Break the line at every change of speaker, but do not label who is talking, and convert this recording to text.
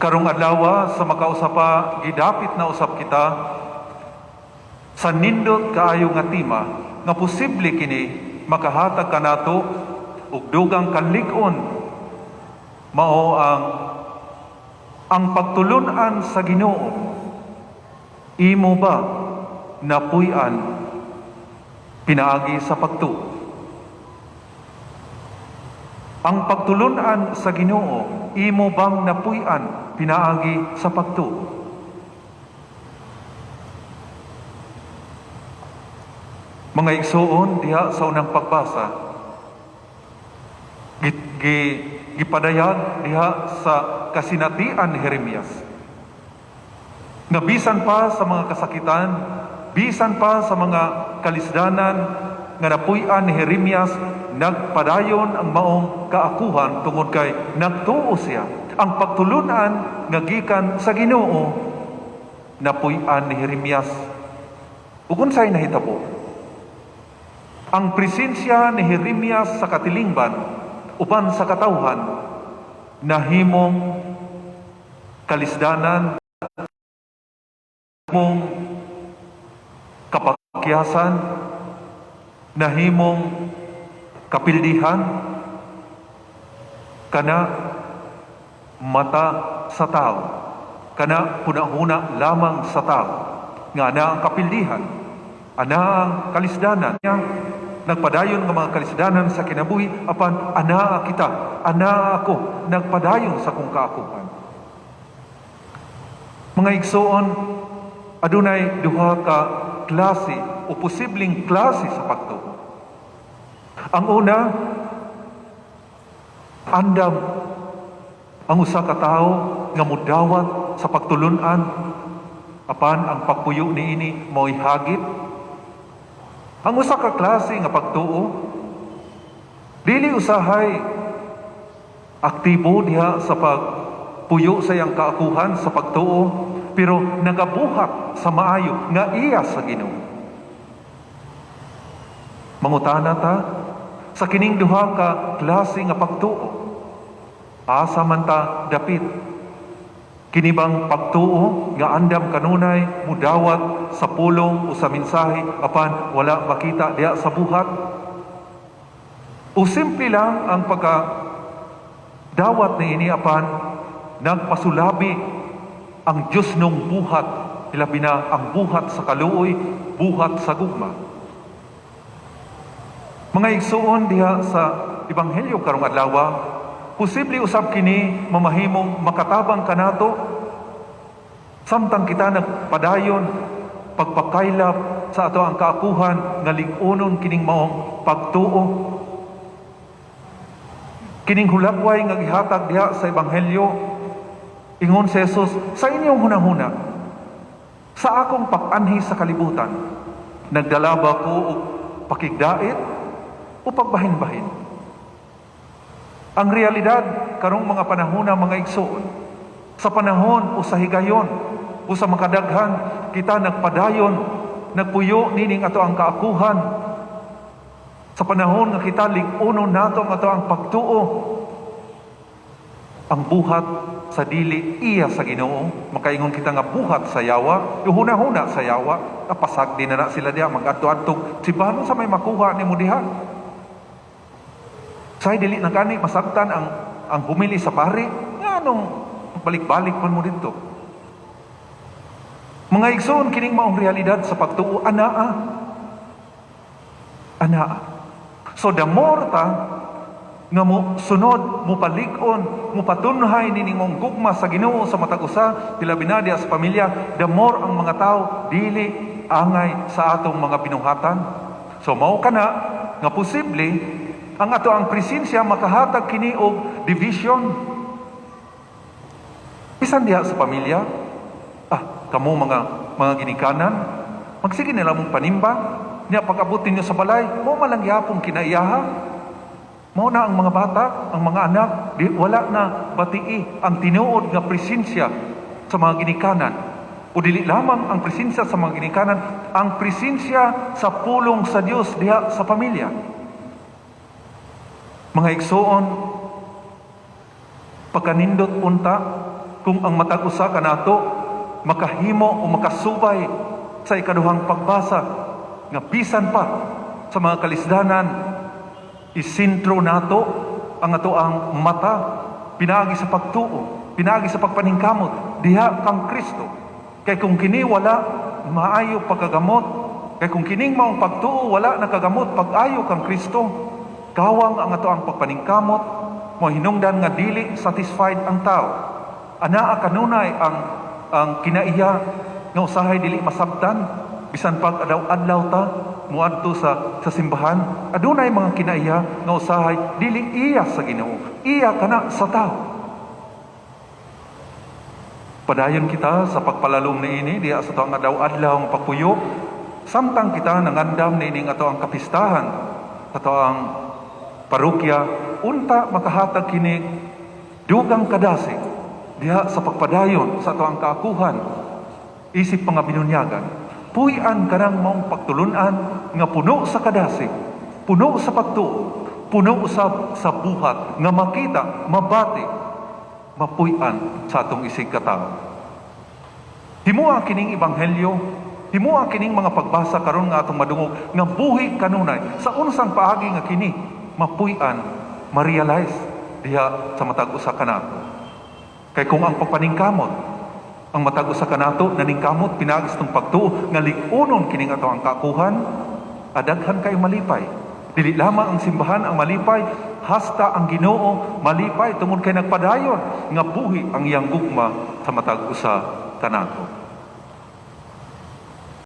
Karong adlaw sa makausa pa, gidapit na usab kita sa nindot kaayo nga tema nga posible kini makahatag kanato og dugang kalig-on, mao ang pagtulunan sa Ginoo, imo ba napuy-an pinaagi sa pagtuo? Ang pagtulunan sa Ginoo, imo bang napuy-an pinaagi sa pagtuo? Mga igsuon, diha sa unang pagbasa, gipadayag diha sa kasinatian ni Jeremias nga bisan pa sa mga kasakitan, bisan pa sa mga kalisdanan nga napuy-an ni Jeremias, nagpadayon ang maong kaakuhan tungod kay nagtuo siya. Ang pagtulunan nga gikan sa Ginoo napuy-an ni Jeremias. Ug unsay nahitabo? Ang presensya ni Jeremias sa katilingban uban sa katawhan nahimong kalisdanan, mong kapakyasan, nahimong kapildihan kana mata sa tao, kana hunahuna lamang sa tao nga ana ang kapildihan, ana ang kalisdanan. Nagpadayon nga mga kalisdanan sa kinabuhi, apan anaa kita, anaa ako, nagpadayon sa kong kaakuhan. Mga igsoon, adunay duha ka klase o posibleng klase sa pagtuo. Ang una, andam ang usa ka tawo nga mudawat sa pagtulunan, apan ang pagpuyo niini mao'y hagit. Ang usa ka klase nga pagtuo, dili usahay aktibo diha sa pagpuyo sa iyang kaakuhan sa pagtuo, pero nagabuhat sa maayo nga iya sa Ginoo. Mangutana ta sa kining duha ka klase nga pagtuo, asa man ta dapit? Kini bang pagtuo nga andam kanunay mudawat sa pulong o sa mensahe apan wala makita diha sa buhat? O simple lang ang pagka dawat niini apan nagpasulabi ang Diyos nung buhat, ilabi na ang buhat sa kaluoy, buhat sa gugma? Mga igsuon, diha sa Ebanghelyo karong adlaw, posible usab kini mamahimong makatabang kanato samtang kita nagpadayon pagpakaylap sa ato ang kaakuhan nga lig-unon kining maong pagtuo. Kining hulagway nga gihatag diha sa Ebanghelyo, ingon si Jesus, "Sa inyong hunahuna, sa akong pag-anhi sa kalibutan, nagdala ba ko og pakigdait o pagbahin-bahin?" Ang realidad karong mga panahon, mga igsoon, sa panahon o sa higayon o sa makadaghan kita nagpadayon, nagpuyo nining ato ang kaakuhan, sa panahon nga kita lig-unon nato ang ato ang pagtuo, ang buhat sa dili iya sa Ginoo, makaingon kita nga buhat sa yawa, huna-huna sa yawa, napasag din na sila diha, mag-adto-adto simbahan, sa may makuha nimo diha? Say dili na gani masabtan ang humili sa pari, nganong balik-balik man mo didto? Mga igsoon, kining maong realidad sa pagtuo anaa. Anaa. So the more ta nga mo sunod, mo palig-on, mo patunhay nining mong gugma sa Ginoo sa matag usa, hilabi na diha sa pamilya, the more ang mga tao dili angay sa atong mga binuhatan. So mao kana nga posible ang ato ang presensya makahatag kini og division. Bisan diha sa pamilya, kamo mga ginikanan, magsige nila mong panimba, niya pag-abot ninyo sa balay, mo man lang gyapon kinaiyaha. Mao na ang mga bata, ang mga anak, di, wala na batii ang tinuod nga presensya sa mga ginikanan. O dili lamang ang presensya sa mga ginikanan, ang presensya sa pulong sa Dios diha sa pamilya. Mga igsoon, pagkanindot unta Kung ang matag usa kanato makahimo o makasubay sa ikaduhang pagbasa nga bisan pa sa mga kalisdanan, isintro nato ang ato ang mata pinaagi sa pagtuo, pinaagi sa pagpaningkamot diha kang Kristo. Kay kung kini wala maayo pagkagamot, kay kung kining maong pagtuo wala nakagamot pag-ayo kang Kristo, kawang ang ato ang pagpaningkamot, mo hinungdan nga dili satisfied ang tao. Anaa kanunay ang kinaiya nga usahay dili masabtan. Bisan pag adlaw-adlaw ta muadto sa simbahan, adunay mga kinaiya nga usahay dili iya sa Ginoo, iya kana sa tao. Padayon kita sa pagpalalom niini diha sa atoang adlaw-adlaw nga pagpuyo samtang kita nangandam niining ato ang kapistahan sa atoang parokya. Unta makahatag kini dugang kadasig diha sa pagpadayon sa atoang kaakuhan isip mga binunyagan. Puy-an kanang maong pagtulunan nga puno sa kadasig, puno sa pagtuo, puno usab sa buhat nga makita, mabati, mapuy-an sa atong isig katao. Himoa kining ebanghelyo, himoa kining mga pagbasa karon nga atong madungog nga buhi kanunay sa unsang paagi nga kini mapuy-an, ma-realize diha sa matag usa kanato. Kay kung ang pagpaningkamot, ang matag usa kanato naningkamot pinaagi sa pagtuo nga lig-unon kining ato ang kaakuhan, adaghan kay malipay. Dili lamang ang simbahan ang malipay, hasta ang Ginoo malipay tungod kay nagpadayon nga buhi ang iyang gugma sa matag usa kanato.